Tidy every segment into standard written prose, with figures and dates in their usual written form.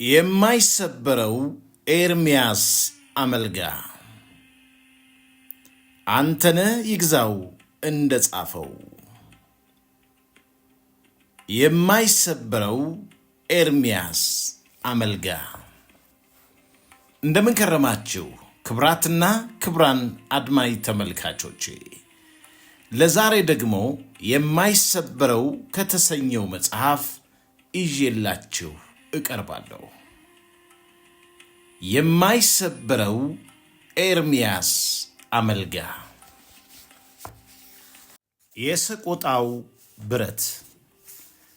የማይሰበረው ኤርምያስ አመልጋ አንተነህ ይግዛው እንደጻፈው። የማይሰበረው ኤርምያስ አመልጋ። እንደምን ከረማችሁ ክብራትና ክብራን አድማጭ ተመልካቾቼ፣ ለዛሬ ደግሞ የማይሰበረው ከተሰኘው መጽሐፍ ይዤላችሁ እቀርባለሁ። የማይሰበረው ኤርምያስ አመልጋ። የሰቆጣው ብረት።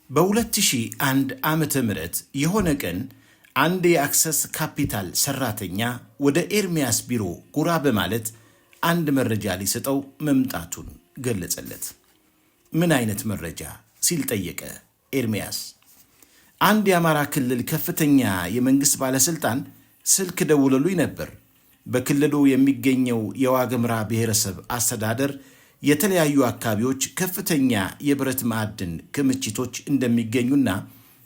በ2001 ዓመተ ምህረት የሆነ ቀን አንድ የአክሰስ ካፒታል ሰራተኛ ወደ ኤርምያስ ቢሮ ጎራ በማለት አንድ መረጃ ሊሰጠው መምጣቱን ገለጸለት። ምን አይነት መረጃ ሲል ጠየቀ ኤርምያስ። አንድ የአማራ ክልል ከፍተኛ የመንግሥት ባለሥልጣን ስልክ ደውለሉኝ ነበር። በክልሉ የሚገኘው የዋግምራ ብሔረሰብ አስተዳደር የተለያዩ አካባቢዎች ከፍተኛ የብረት ማዕድን ክምችቶች እንደሚገኙና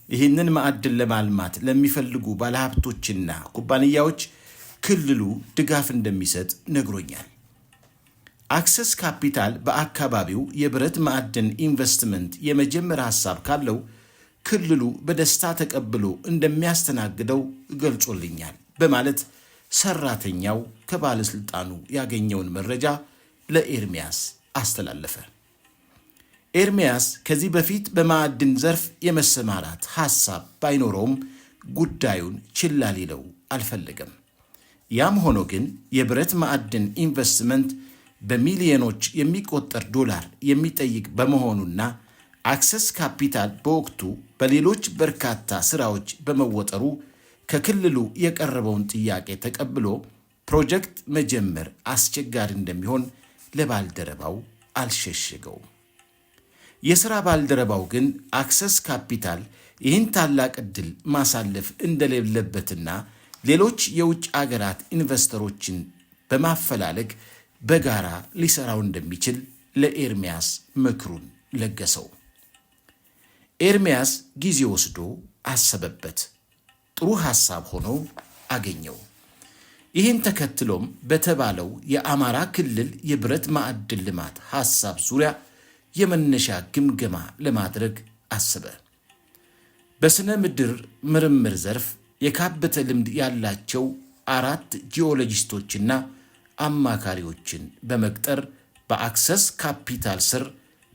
ይህንን ማዕድን ለማልማት ለሚፈልጉ ባለሀብቶችና ኩባንያዎች ክልሉ ድጋፍ እንደሚሰጥ ነግሮኛል። አክሰስ ካፒታል በአካባቢው የብረት ማዕድን ኢንቨስትመንት የመጀመር ሐሳብ ካለው ክልሉ በደስታ ተቀብሎ እንደሚያስተናግደው ገልጾልኛል በማለት ሰራተኛው ከባለስልጣኑ ያገኘውን መረጃ ለኤርሚያስ አስተላለፈ። ኤርሚያስ ከዚህ በፊት በማዕድን ዘርፍ የመሰማራት ሐሳብ ባይኖረውም ጉዳዩን ችላ ሊለው አልፈለገም። ያም ሆኖ ግን የብረት ማዕድን ኢንቨስትመንት በሚሊዮኖች የሚቆጠር ዶላር የሚጠይቅ በመሆኑና አክሰስ ካፒታል በወቅቱ በሌሎች በርካታ ስራዎች በመወጠሩ ከክልሉ የቀረበውን ጥያቄ ተቀብሎ ፕሮጀክት መጀመር አስቸጋሪ እንደሚሆን ለባልደረባው አልሸሸገውም። የሥራ ባልደረባው ግን አክሰስ ካፒታል ይህን ታላቅ ዕድል ማሳለፍ እንደሌለበትና ሌሎች የውጭ አገራት ኢንቨስተሮችን በማፈላለግ በጋራ ሊሰራው እንደሚችል ለኤርሚያስ ምክሩን ለገሰው። ኤርሚያስ ጊዜ ወስዶ አሰበበት። ጥሩ ሐሳብ ሆኖ አገኘው። ይህን ተከትሎም በተባለው የአማራ ክልል የብረት ማዕድን ልማት ሐሳብ ዙሪያ የመነሻ ግምገማ ለማድረግ አሰበ። በስነ ምድር ምርምር ዘርፍ የካበተ ልምድ ያላቸው አራት ጂኦሎጂስቶችና አማካሪዎችን በመቅጠር በአክሰስ ካፒታል ስር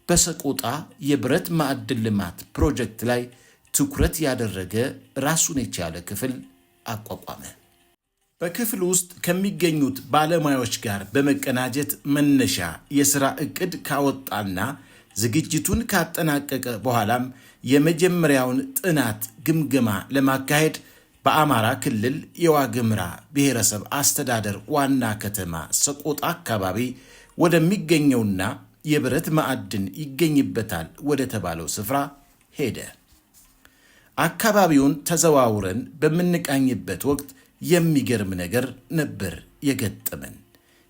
በሰቆጣ የብረት ማዕድን ልማት ፕሮጀክት ላይ ትኩረት ያደረገ ራሱን የቻለ ክፍል አቋቋመ። በክፍል ውስጥ ከሚገኙት ባለሙያዎች ጋር በመቀናጀት መነሻ የሥራ ዕቅድ ካወጣና ዝግጅቱን ካጠናቀቀ በኋላም የመጀመሪያውን ጥናት ግምገማ ለማካሄድ በአማራ ክልል የዋግምራ ብሔረሰብ አስተዳደር ዋና ከተማ ሰቆጣ አካባቢ ወደሚገኘውና የብረት ማዕድን ይገኝበታል ወደ ተባለው ስፍራ ሄደ። አካባቢውን ተዘዋውረን በምንቃኝበት ወቅት የሚገርም ነገር ነበር የገጠመን።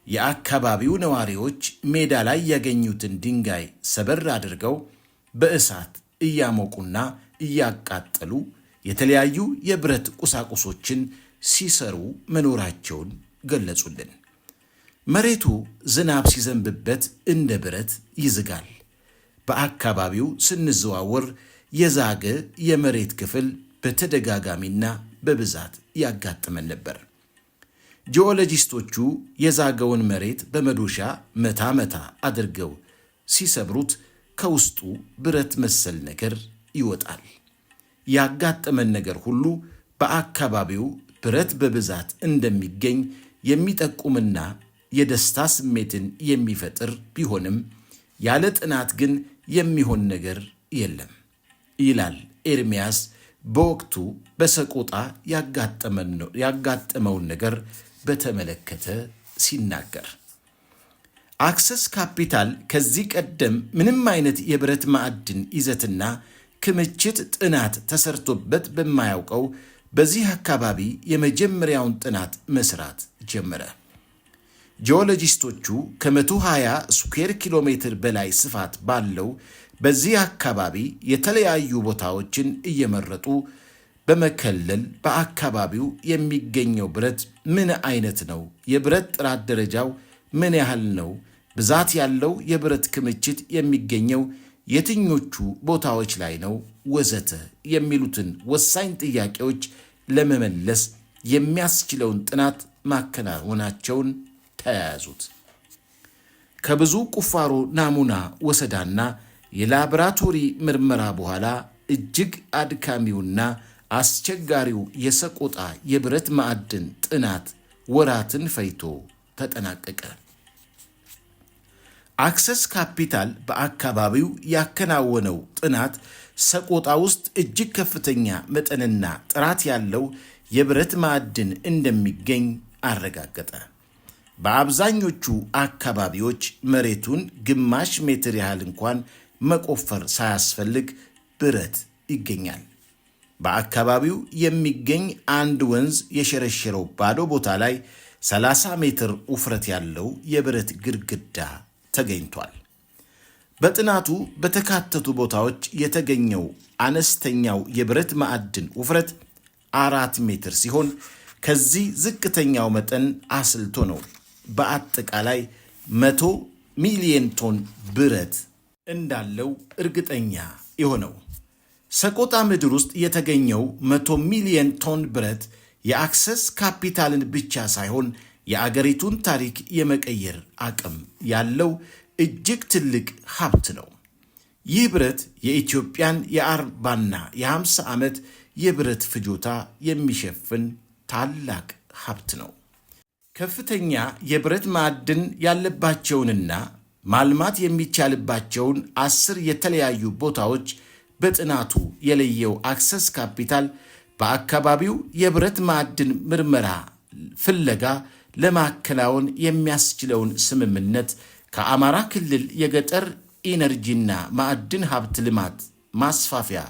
የአካባቢው ነዋሪዎች ሜዳ ላይ ያገኙትን ድንጋይ ሰበር አድርገው በእሳት እያሞቁና እያቃጠሉ የተለያዩ የብረት ቁሳቁሶችን ሲሰሩ መኖራቸውን ገለጹልን። መሬቱ ዝናብ ሲዘንብበት እንደ ብረት ይዝጋል። በአካባቢው ስንዘዋወር የዛገ የመሬት ክፍል በተደጋጋሚና በብዛት ያጋጥመን ነበር። ጂኦሎጂስቶቹ የዛገውን መሬት በመዶሻ መታ መታ አድርገው ሲሰብሩት ከውስጡ ብረት መሰል ነገር ይወጣል። ያጋጠመን ነገር ሁሉ በአካባቢው ብረት በብዛት እንደሚገኝ የሚጠቁምና የደስታ ስሜትን የሚፈጥር ቢሆንም ያለ ጥናት ግን የሚሆን ነገር የለም ይላል ኤርሚያስ በወቅቱ በሰቆጣ ያጋጠመውን ነገር በተመለከተ ሲናገር። አክሰስ ካፒታል ከዚህ ቀደም ምንም አይነት የብረት ማዕድን ይዘትና ክምችት ጥናት ተሰርቶበት በማያውቀው በዚህ አካባቢ የመጀመሪያውን ጥናት መስራት ጀመረ። ጂኦሎጂስቶቹ ከ120 ስኩዌር ኪሎ ሜትር በላይ ስፋት ባለው በዚህ አካባቢ የተለያዩ ቦታዎችን እየመረጡ በመከለል በአካባቢው የሚገኘው ብረት ምን አይነት ነው? የብረት ጥራት ደረጃው ምን ያህል ነው? ብዛት ያለው የብረት ክምችት የሚገኘው የትኞቹ ቦታዎች ላይ ነው? ወዘተ የሚሉትን ወሳኝ ጥያቄዎች ለመመለስ የሚያስችለውን ጥናት ማከናወናቸውን ተያያዙት። ከብዙ ቁፋሮ ናሙና ወሰዳና የላቦራቶሪ ምርመራ በኋላ እጅግ አድካሚውና አስቸጋሪው የሰቆጣ የብረት ማዕድን ጥናት ወራትን ፈጅቶ ተጠናቀቀ። አክሰስ ካፒታል በአካባቢው ያከናወነው ጥናት ሰቆጣ ውስጥ እጅግ ከፍተኛ መጠንና ጥራት ያለው የብረት ማዕድን እንደሚገኝ አረጋገጠ። በአብዛኞቹ አካባቢዎች መሬቱን ግማሽ ሜትር ያህል እንኳን መቆፈር ሳያስፈልግ ብረት ይገኛል። በአካባቢው የሚገኝ አንድ ወንዝ የሸረሸረው ባዶ ቦታ ላይ 30 ሜትር ውፍረት ያለው የብረት ግድግዳ ተገኝቷል። በጥናቱ በተካተቱ ቦታዎች የተገኘው አነስተኛው የብረት ማዕድን ውፍረት 4 ሜትር ሲሆን ከዚህ ዝቅተኛው መጠን አስልቶ ነው በአጠቃላይ 100 ሚሊየን ቶን ብረት እንዳለው እርግጠኛ የሆነው። ሰቆጣ ምድር ውስጥ የተገኘው 100 ሚሊየን ቶን ብረት የአክሰስ ካፒታልን ብቻ ሳይሆን የአገሪቱን ታሪክ የመቀየር አቅም ያለው እጅግ ትልቅ ሀብት ነው። ይህ ብረት የኢትዮጵያን የ40ና የ50 ዓመት የብረት ፍጆታ የሚሸፍን ታላቅ ሀብት ነው። ከፍተኛ የብረት ማዕድን ያለባቸውንና ማልማት የሚቻልባቸውን 10 የተለያዩ ቦታዎች በጥናቱ የለየው አክሰስ ካፒታል በአካባቢው የብረት ማዕድን ምርመራ ፍለጋ ለማከናወን የሚያስችለውን ስምምነት ከአማራ ክልል የገጠር ኢነርጂና ማዕድን ሀብት ልማት ማስፋፊያ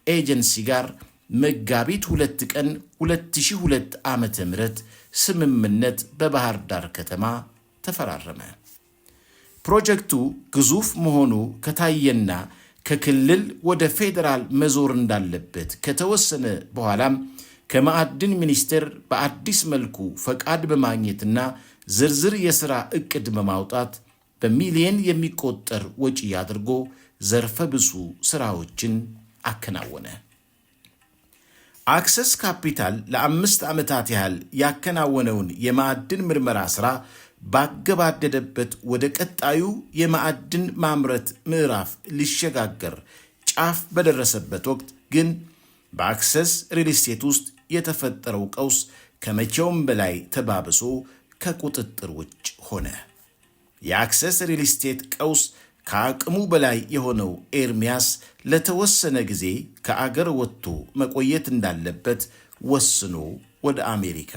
ኤጀንሲ ጋር መጋቢት 2 ቀን 2002 ዓ.ም. ስምምነት በባህር ዳር ከተማ ተፈራረመ። ፕሮጀክቱ ግዙፍ መሆኑ ከታየና ከክልል ወደ ፌዴራል መዞር እንዳለበት ከተወሰነ በኋላም ከማዕድን ሚኒስቴር በአዲስ መልኩ ፈቃድ በማግኘትና ዝርዝር የሥራ ዕቅድ በማውጣት በሚሊየን የሚቆጠር ወጪ አድርጎ ዘርፈ ብዙ ሥራዎችን አከናወነ። አክሰስ ካፒታል ለ5 ዓመታት ያህል ያከናወነውን የማዕድን ምርመራ ሥራ ባገባደደበት፣ ወደ ቀጣዩ የማዕድን ማምረት ምዕራፍ ሊሸጋገር ጫፍ በደረሰበት ወቅት ግን በአክሰስ ሪል ስቴት ውስጥ የተፈጠረው ቀውስ ከመቼውም በላይ ተባብሶ ከቁጥጥር ውጭ ሆነ። የአክሰስ ሪል ስቴት ቀውስ ከአቅሙ በላይ የሆነው ኤርሚያስ ለተወሰነ ጊዜ ከአገር ወጥቶ መቆየት እንዳለበት ወስኖ ወደ አሜሪካ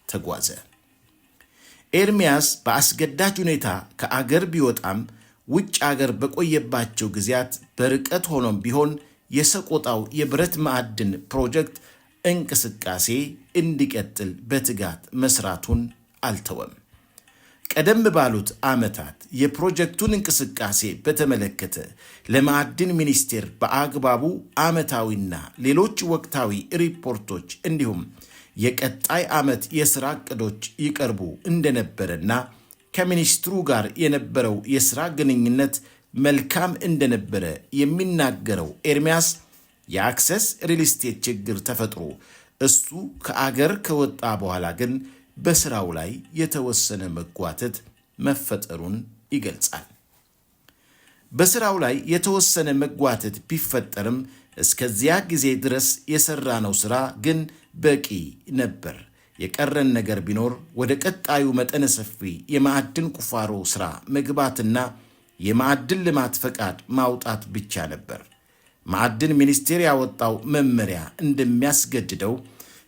ተጓዘ። ኤርሚያስ በአስገዳጅ ሁኔታ ከአገር ቢወጣም ውጭ አገር በቆየባቸው ጊዜያት በርቀት ሆኖም ቢሆን የሰቆጣው የብረት ማዕድን ፕሮጀክት እንቅስቃሴ እንዲቀጥል በትጋት መስራቱን አልተወም። ቀደም ባሉት ዓመታት የፕሮጀክቱን እንቅስቃሴ በተመለከተ ለማዕድን ሚኒስቴር በአግባቡ ዓመታዊና ሌሎች ወቅታዊ ሪፖርቶች እንዲሁም የቀጣይ ዓመት የሥራ ዕቅዶች ይቀርቡ እንደነበረና ከሚኒስትሩ ጋር የነበረው የሥራ ግንኙነት መልካም እንደነበረ የሚናገረው ኤርሚያስ፣ የአክሰስ ሪል ስቴት ችግር ተፈጥሮ እሱ ከአገር ከወጣ በኋላ ግን በስራው ላይ የተወሰነ መጓተት መፈጠሩን ይገልጻል። በስራው ላይ የተወሰነ መጓተት ቢፈጠርም እስከዚያ ጊዜ ድረስ የሰራነው ስራ ግን በቂ ነበር። የቀረን ነገር ቢኖር ወደ ቀጣዩ መጠነ ሰፊ የማዕድን ቁፋሮ ስራ መግባትና የማዕድን ልማት ፈቃድ ማውጣት ብቻ ነበር። ማዕድን ሚኒስቴር ያወጣው መመሪያ እንደሚያስገድደው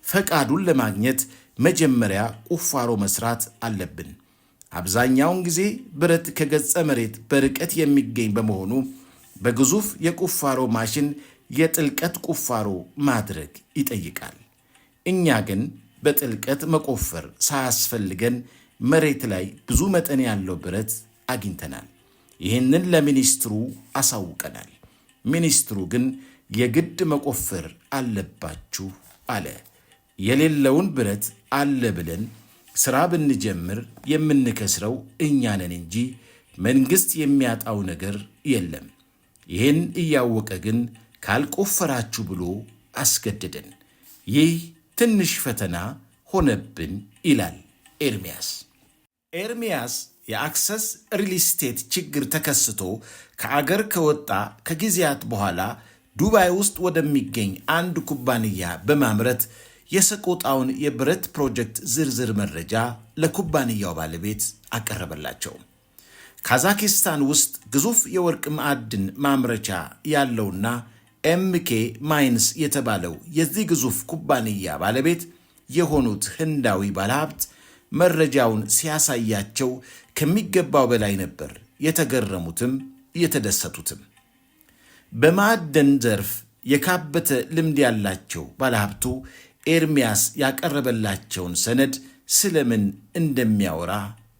ፈቃዱን ለማግኘት መጀመሪያ ቁፋሮ መስራት አለብን። አብዛኛውን ጊዜ ብረት ከገጸ መሬት በርቀት የሚገኝ በመሆኑ በግዙፍ የቁፋሮ ማሽን የጥልቀት ቁፋሮ ማድረግ ይጠይቃል። እኛ ግን በጥልቀት መቆፈር ሳያስፈልገን መሬት ላይ ብዙ መጠን ያለው ብረት አግኝተናል። ይህንን ለሚኒስትሩ አሳውቀናል። ሚኒስትሩ ግን የግድ መቆፈር አለባችሁ አለ። የሌለውን ብረት አለ ብለን ሥራ ብንጀምር የምንከስረው እኛ ነን እንጂ መንግሥት የሚያጣው ነገር የለም። ይህን እያወቀ ግን ካልቆፈራችሁ ብሎ አስገደደን። ይህ ትንሽ ፈተና ሆነብን ይላል ኤርሚያስ። ኤርሚያስ የአክሰስ ሪል ስቴት ችግር ተከስቶ ከአገር ከወጣ ከጊዜያት በኋላ ዱባይ ውስጥ ወደሚገኝ አንድ ኩባንያ በማምራት የሰቆጣውን የብረት ፕሮጀክት ዝርዝር መረጃ ለኩባንያው ባለቤት አቀረበላቸው። ካዛኪስታን ውስጥ ግዙፍ የወርቅ ማዕድን ማምረቻ ያለውና ኤምኬ ማይንስ የተባለው የዚህ ግዙፍ ኩባንያ ባለቤት የሆኑት ህንዳዊ ባለሀብት መረጃውን ሲያሳያቸው ከሚገባው በላይ ነበር የተገረሙትም የተደሰቱትም። በማዕድን ዘርፍ የካበተ ልምድ ያላቸው ባለሀብቱ ኤርሚያስ ያቀረበላቸውን ሰነድ ስለምን እንደሚያወራ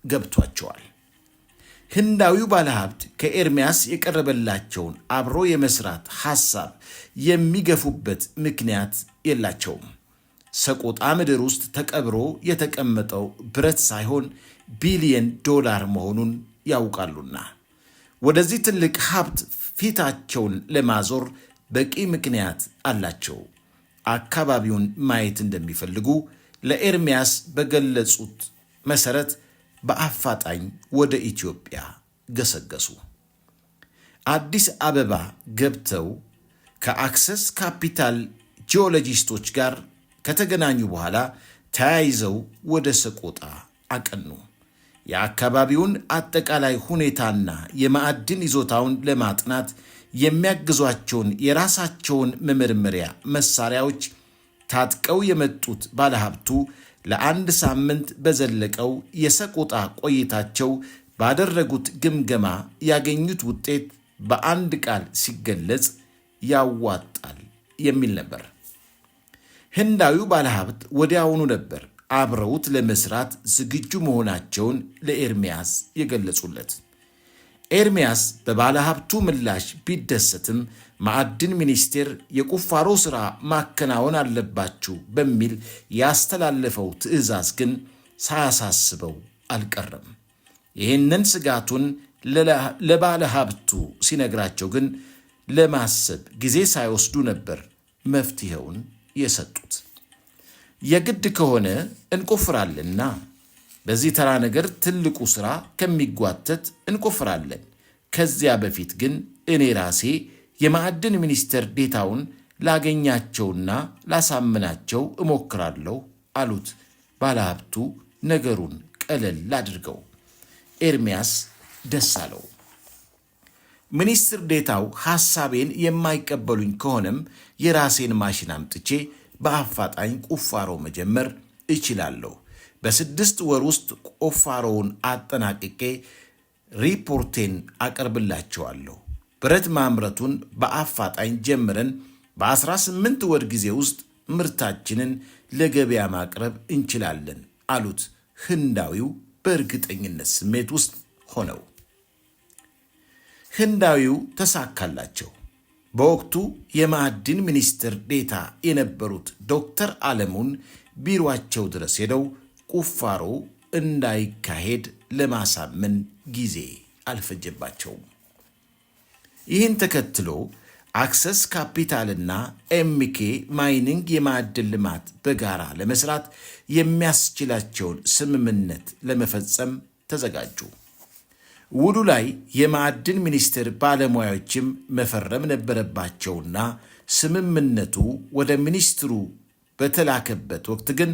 ገብቷቸዋል። ህንዳዊው ባለሀብት ከኤርሚያስ የቀረበላቸውን አብሮ የመስራት ሐሳብ የሚገፉበት ምክንያት የላቸውም። ሰቆጣ ምድር ውስጥ ተቀብሮ የተቀመጠው ብረት ሳይሆን ቢሊየን ዶላር መሆኑን ያውቃሉና ወደዚህ ትልቅ ሀብት ፊታቸውን ለማዞር በቂ ምክንያት አላቸው። አካባቢውን ማየት እንደሚፈልጉ ለኤርሚያስ በገለጹት መሰረት በአፋጣኝ ወደ ኢትዮጵያ ገሰገሱ። አዲስ አበባ ገብተው ከአክሰስ ካፒታል ጂኦሎጂስቶች ጋር ከተገናኙ በኋላ ተያይዘው ወደ ሰቆጣ አቀኑ። የአካባቢውን አጠቃላይ ሁኔታና የማዕድን ይዞታውን ለማጥናት የሚያግዟቸውን የራሳቸውን መመርመሪያ መሳሪያዎች ታጥቀው የመጡት ባለሀብቱ ለአንድ ሳምንት በዘለቀው የሰቆጣ ቆይታቸው ባደረጉት ግምገማ ያገኙት ውጤት በአንድ ቃል ሲገለጽ ያዋጣል የሚል ነበር። ህንዳዊው ባለሀብት ወዲያውኑ ነበር አብረውት ለመስራት ዝግጁ መሆናቸውን ለኤርሚያስ የገለጹለት። ኤርሚያስ በባለሀብቱ ምላሽ ቢደሰትም ማዕድን ሚኒስቴር የቁፋሮ ሥራ ማከናወን አለባችሁ በሚል ያስተላለፈው ትዕዛዝ ግን ሳያሳስበው አልቀረም። ይህንን ስጋቱን ለባለሀብቱ ሲነግራቸው ግን ለማሰብ ጊዜ ሳይወስዱ ነበር መፍትሄውን የሰጡት። የግድ ከሆነ እንቆፍራለንና በዚህ ተራ ነገር ትልቁ ሥራ ከሚጓተት እንቆፍራለን። ከዚያ በፊት ግን እኔ ራሴ የማዕድን ሚኒስትር ዴታውን ላገኛቸውና ላሳምናቸው እሞክራለሁ አሉት። ባለሀብቱ ነገሩን ቀለል አድርገው። ኤርሚያስ ደስ አለው። ሚኒስትር ዴታው ሐሳቤን የማይቀበሉኝ ከሆነም የራሴን ማሽን አምጥቼ በአፋጣኝ ቁፋሮ መጀመር እችላለሁ። በ6 ወር ውስጥ ቁፋሮውን አጠናቅቄ ሪፖርቴን አቀርብላቸዋለሁ። ብረት ማምረቱን በአፋጣኝ ጀምረን በ18 ወር ጊዜ ውስጥ ምርታችንን ለገበያ ማቅረብ እንችላለን አሉት ህንዳዊው በእርግጠኝነት ስሜት ውስጥ ሆነው። ህንዳዊው ተሳካላቸው። በወቅቱ የማዕድን ሚኒስትር ዴታ የነበሩት ዶክተር ዓለሙን ቢሮአቸው ድረስ ሄደው ቁፋሮ እንዳይካሄድ ለማሳመን ጊዜ አልፈጀባቸውም። ይህን ተከትሎ አክሰስ ካፒታልና ኤምኬ ማይኒንግ የማዕድን ልማት በጋራ ለመስራት የሚያስችላቸውን ስምምነት ለመፈጸም ተዘጋጁ። ውሉ ላይ የማዕድን ሚኒስቴር ባለሙያዎችም መፈረም ነበረባቸውና ስምምነቱ ወደ ሚኒስትሩ በተላከበት ወቅት ግን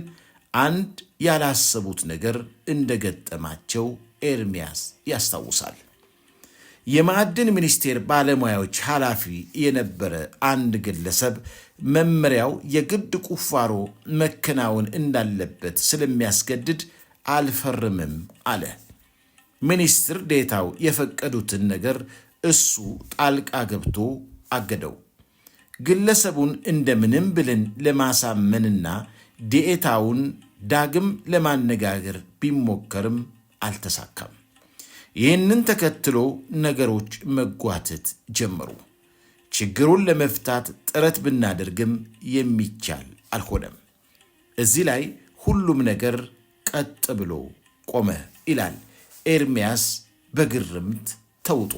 አንድ ያላሰቡት ነገር እንደገጠማቸው ኤርሚያስ ያስታውሳል። የማዕድን ሚኒስቴር ባለሙያዎች ኃላፊ የነበረ አንድ ግለሰብ መመሪያው የግድ ቁፋሮ መከናወን እንዳለበት ስለሚያስገድድ አልፈርምም አለ። ሚኒስትር ዴታው የፈቀዱትን ነገር እሱ ጣልቃ ገብቶ አገደው። ግለሰቡን እንደምንም ብልን ለማሳመንና ዴኤታውን ዳግም ለማነጋገር ቢሞከርም አልተሳካም። ይህንን ተከትሎ ነገሮች መጓተት ጀመሩ። ችግሩን ለመፍታት ጥረት ብናደርግም የሚቻል አልሆነም። እዚህ ላይ ሁሉም ነገር ቀጥ ብሎ ቆመ ይላል ኤርሚያስ በግርምት ተውጦ።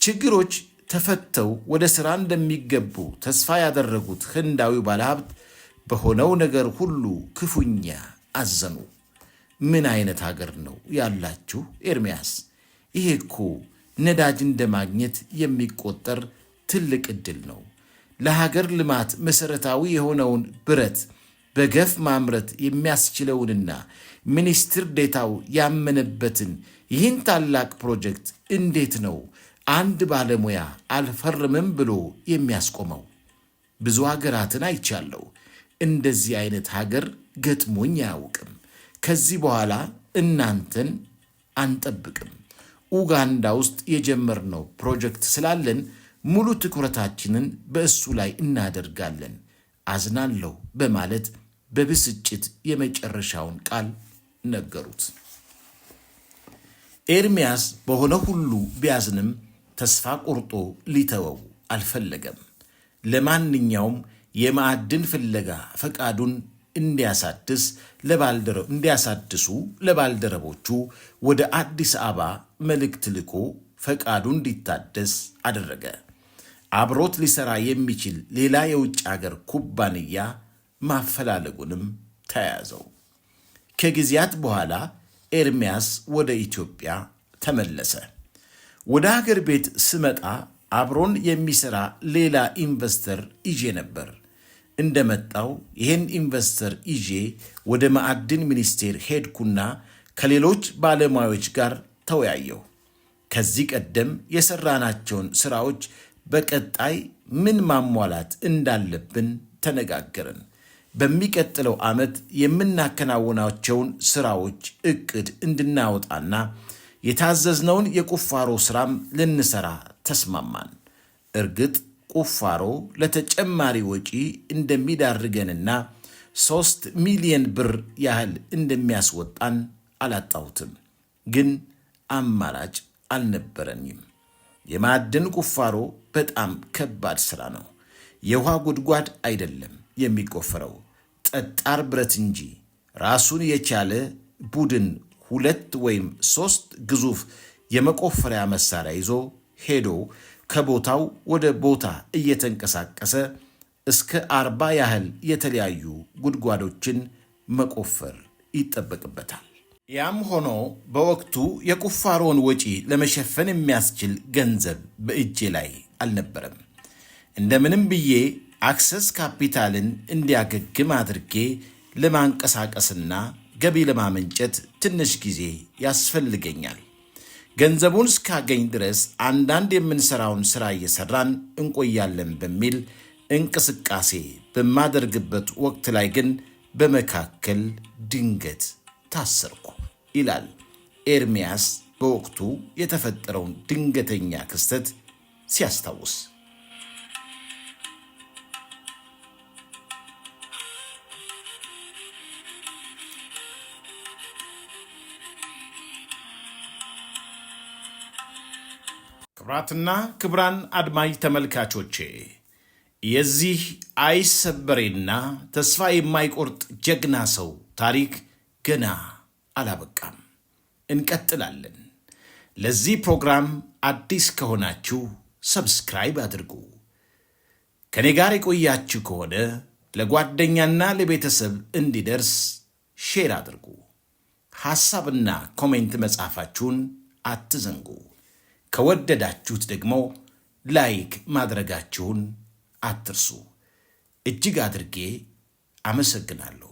ችግሮች ተፈተው ወደ ሥራ እንደሚገቡ ተስፋ ያደረጉት ህንዳዊው ባለሀብት በሆነው ነገር ሁሉ ክፉኛ አዘኑ። ምን አይነት ሀገር ነው ያላችሁ ኤርሚያስ? ይሄ እኮ ነዳጅ እንደማግኘት የሚቆጠር ትልቅ ዕድል ነው። ለሀገር ልማት መሠረታዊ የሆነውን ብረት በገፍ ማምረት የሚያስችለውንና ሚኒስትር ዴታው ያመነበትን ይህን ታላቅ ፕሮጀክት እንዴት ነው አንድ ባለሙያ አልፈርምም ብሎ የሚያስቆመው? ብዙ ሀገራትን አይቻለሁ። እንደዚህ አይነት ሀገር ገጥሞኝ አያውቅም። ከዚህ በኋላ እናንተን አንጠብቅም። ኡጋንዳ ውስጥ የጀመርነው ፕሮጀክት ስላለን ሙሉ ትኩረታችንን በእሱ ላይ እናደርጋለን። አዝናለሁ በማለት በብስጭት የመጨረሻውን ቃል ነገሩት። ኤርሚያስ በሆነ ሁሉ ቢያዝንም ተስፋ ቆርጦ ሊተወው አልፈለገም። ለማንኛውም የማዕድን ፍለጋ ፈቃዱን እንዲያሳድሱ ለባልደረቦቹ ወደ አዲስ አበባ መልእክት ልኮ ፈቃዱ እንዲታደስ አደረገ። አብሮት ሊሰራ የሚችል ሌላ የውጭ አገር ኩባንያ ማፈላለጉንም ተያያዘው። ከጊዜያት በኋላ ኤርሚያስ ወደ ኢትዮጵያ ተመለሰ። ወደ ሀገር ቤት ስመጣ አብሮን የሚሰራ ሌላ investor ይዤ ነበር። እንደመጣው ይህን investor ይዤ ወደ ማዕድን ሚኒስቴር ሄድኩና ከሌሎች ባለሙያዎች ጋር ተወያየሁ። ከዚህ ቀደም የሰራናቸውን ስራዎች በቀጣይ ምን ማሟላት እንዳለብን ተነጋገርን። በሚቀጥለው ዓመት የምናከናውናቸውን ስራዎች እቅድ እንድናወጣና የታዘዝነውን የቁፋሮ ስራም ልንሰራ ተስማማን። እርግጥ ቁፋሮ ለተጨማሪ ወጪ እንደሚዳርገንና 3 ሚሊየን ብር ያህል እንደሚያስወጣን አላጣሁትም። ግን አማራጭ አልነበረኝም። የማዕድን ቁፋሮ በጣም ከባድ ስራ ነው። የውሃ ጉድጓድ አይደለም የሚቆፈረው፣ ጠጣር ብረት እንጂ። ራሱን የቻለ ቡድን ሁለት ወይም ሶስት ግዙፍ የመቆፈሪያ መሳሪያ ይዞ ሄዶ ከቦታው ወደ ቦታ እየተንቀሳቀሰ እስከ 40 ያህል የተለያዩ ጉድጓዶችን መቆፈር ይጠበቅበታል። ያም ሆኖ በወቅቱ የቁፋሮውን ወጪ ለመሸፈን የሚያስችል ገንዘብ በእጄ ላይ አልነበረም። እንደምንም ብዬ አክሰስ ካፒታልን እንዲያገግም አድርጌ ለማንቀሳቀስና ገቢ ለማመንጨት ትንሽ ጊዜ ያስፈልገኛል። ገንዘቡን እስካገኝ ድረስ አንዳንድ የምንሰራውን ስራ እየሰራን እንቆያለን በሚል እንቅስቃሴ በማደርግበት ወቅት ላይ ግን በመካከል ድንገት ታሰርኩ ይላል ኤርሚያስ በወቅቱ የተፈጠረውን ድንገተኛ ክስተት ሲያስታውስ። ክቡራትና ክቡራን አድማጭ ተመልካቾቼ፣ የዚህ አይሰበሬና ተስፋ የማይቆርጥ ጀግና ሰው ታሪክ ገና አላበቃም። እንቀጥላለን። ለዚህ ፕሮግራም አዲስ ከሆናችሁ subscribe አድርጉ። ከእኔ ጋር የቆያችሁ ከሆነ ለጓደኛና ለቤተሰብ እንዲደርስ share አድርጉ። ሐሳብና comment መጻፋችሁን አትዘንጉ። ከወደዳችሁት ደግሞ like ማድረጋችሁን አትርሱ። እጅግ አድርጌ አመሰግናለሁ።